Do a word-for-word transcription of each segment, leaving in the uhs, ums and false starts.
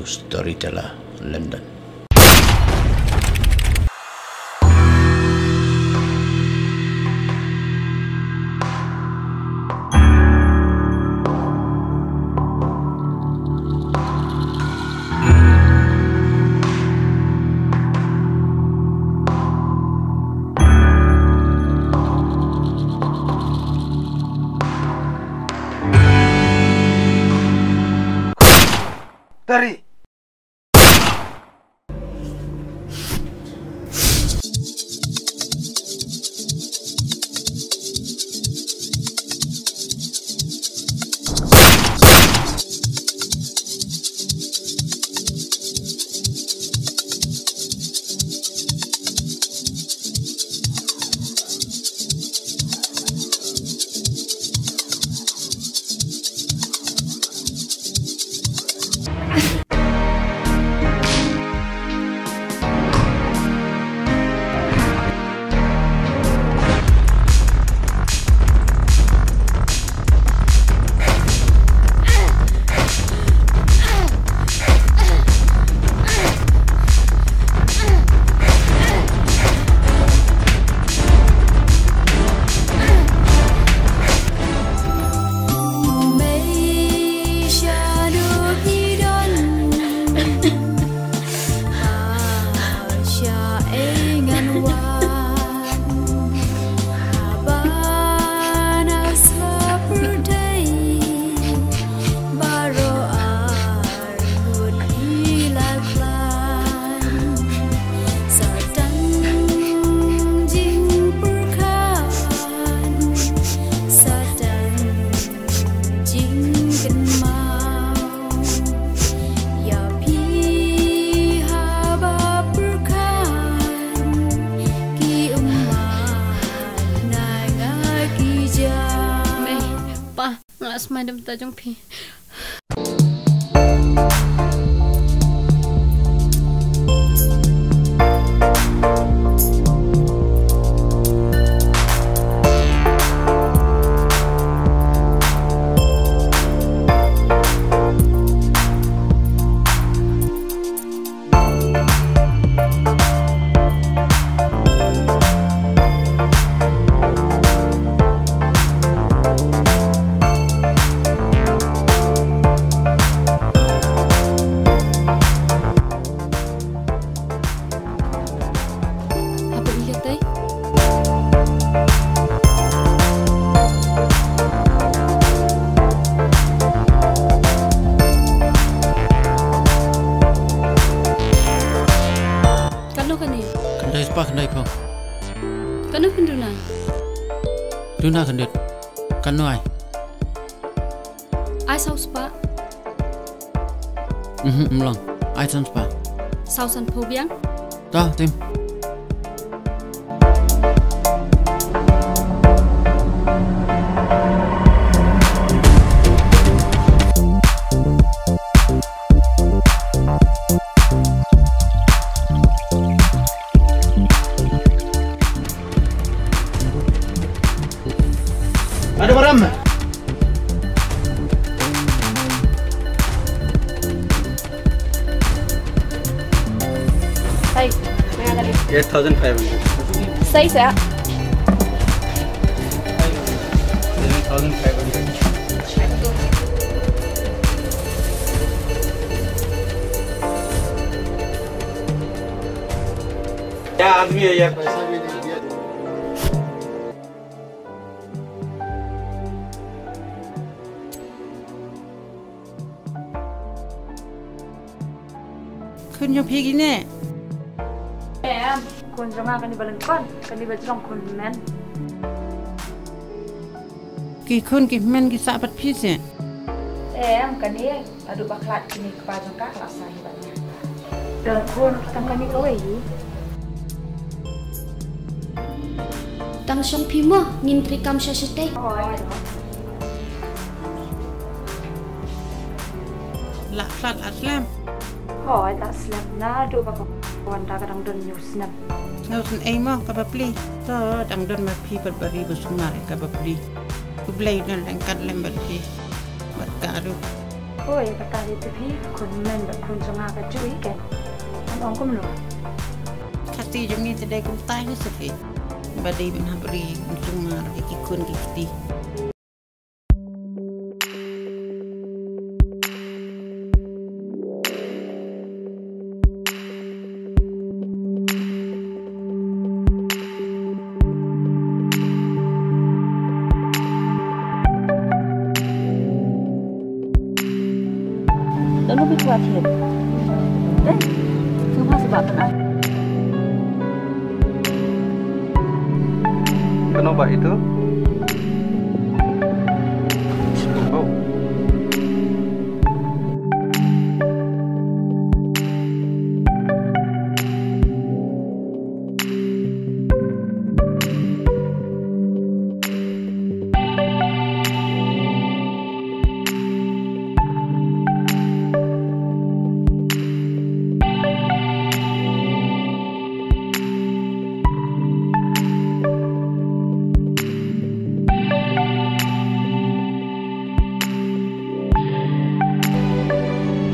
Storyteller London. Tari. Mei, pa, nga la smai da bynta jong phi. Haba ïa tei. Katno kane? Khyndai spah khyndai phew. Katno phin duna? Duna khyndiat. Katno ai? Ai saw spah. Mhm, ym long. Ai san spah. Saw san phew biang. To, tim. Ado baram. Hai, maya tadi. Eight thousand five hundred. Size ya? Seven thousand five hundred. Ya, आदमी है यार, पैसा भी नहीं दिया। Khun jong phi kine? Em, khun jong nga kane ba lyngkot, kane ba jrong khun hynmen. Ki khun ki hynmen ki sah bad phi seh? Em, kane. Haduh ba khlad kine kpa jong ka, ka la sah hi bad nga. Tang khun, tang kane kawei hi. Tang shong phi mo, ngin treikam sha shatei. Hooid. La khlad la slem. Hooid, la slem. Naduh ba ka wan da ka dang don hynñiew snem. Hynñiew snem ei mo, ka bapli. To dang don ma phi bad ba ri ba sumar ka bapli. U Blei un don ryngkat lem bad phi. Bad ka ruh. Oi, kata dei te phi, ka khun hynmen bad khun jong nga ka ju ïeit. Kan ong kumno? Kati jong ngi te dei kumta hi sa phi. Ba dei ban hap ri ban sumar ïa ki khun ki kti. Lalu bi kuat hiat. Eh, cuma sebab kena. Kena ba itu. Oh.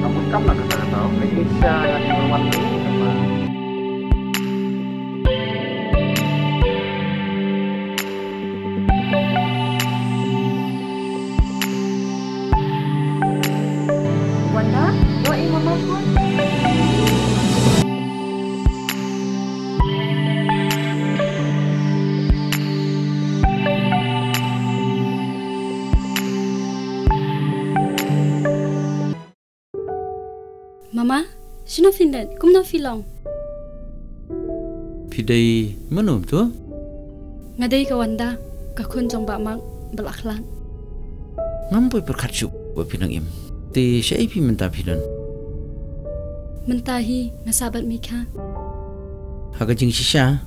Namun kam nak kata-kata, ini siapa yang Wanda, ïohi mama phone. Mama, shano phin leit? Kumno phi long? Phi dei mano to? Nga dei ka Wanda, ka khun jong Bah Mak ba la khlad. Ngam poi pyrkhat shuh ba phi nang im. Te shaei phi mynta phi don? Mynta hi nga sah bad Mikha. Ha ka jingshisha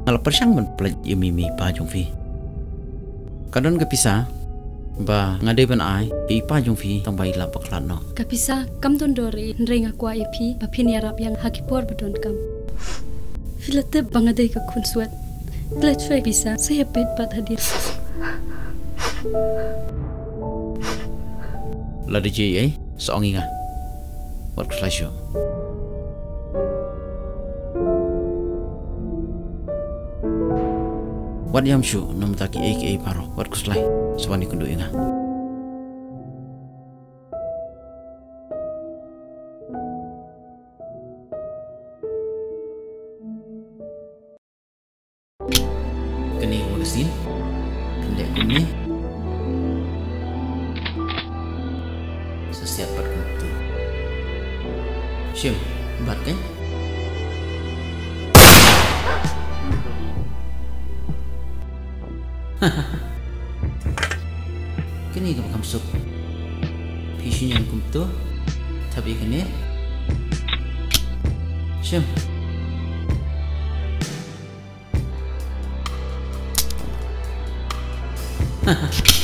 nga la pyrshang ban pynlait ïa me me pa jong phi. Ka don ka pisa ba nga dei ban ai ïa i pa jong phi tang ba i lah ba khlad noh. Ka pisa kam don dor ei, hynrei nga kwah ïa phi ba phin ïarap ïa nga ha ki por ba donkam. Phi la tip ba nga dei ka khun swet. Te leit shuwa ïa pisa, sa ïa peit pat hadien. Lada jia ei, sa ong ïa nga. Wat khuslai shuh. Wat ïam shuh na ka bynta kiei kiei baroh. Wat khuslai. Sa wan ïakynduh ïa nga. Kane ka magazine. Phin leh kumne. Sa siat pat kumtu. Shim, bat kan? Kane kaba kham suk. Phi shu ñion kumtu. Thap ïa kane. Shim.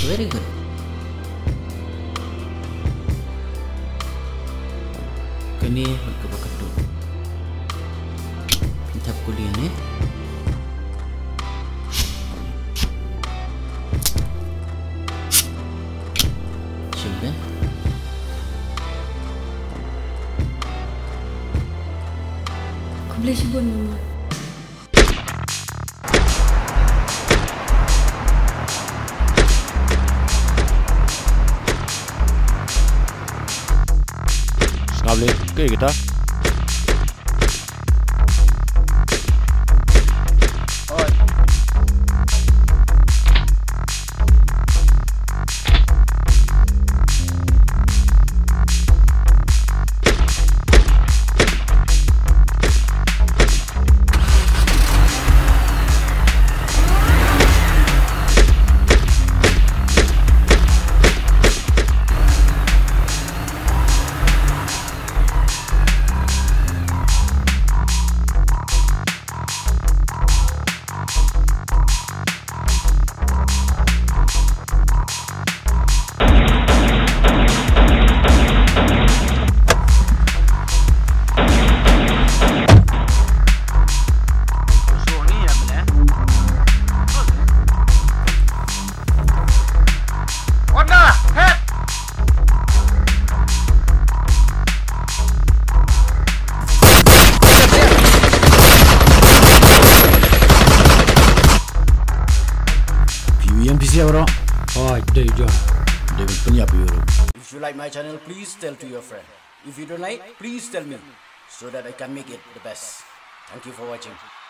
Very good. Kane bad kaba khatduh. Phin thap kuli ne. Shim kan. Khublei shibun mama. Sngap lei, kaei kata? Ïa u ruh. Hooid, dei u John. Dei ban pynïap ïa u ruh. If you like my channel, please tell to your friend. If you don't like, please tell me so that I can make it the best. Thank you for watching.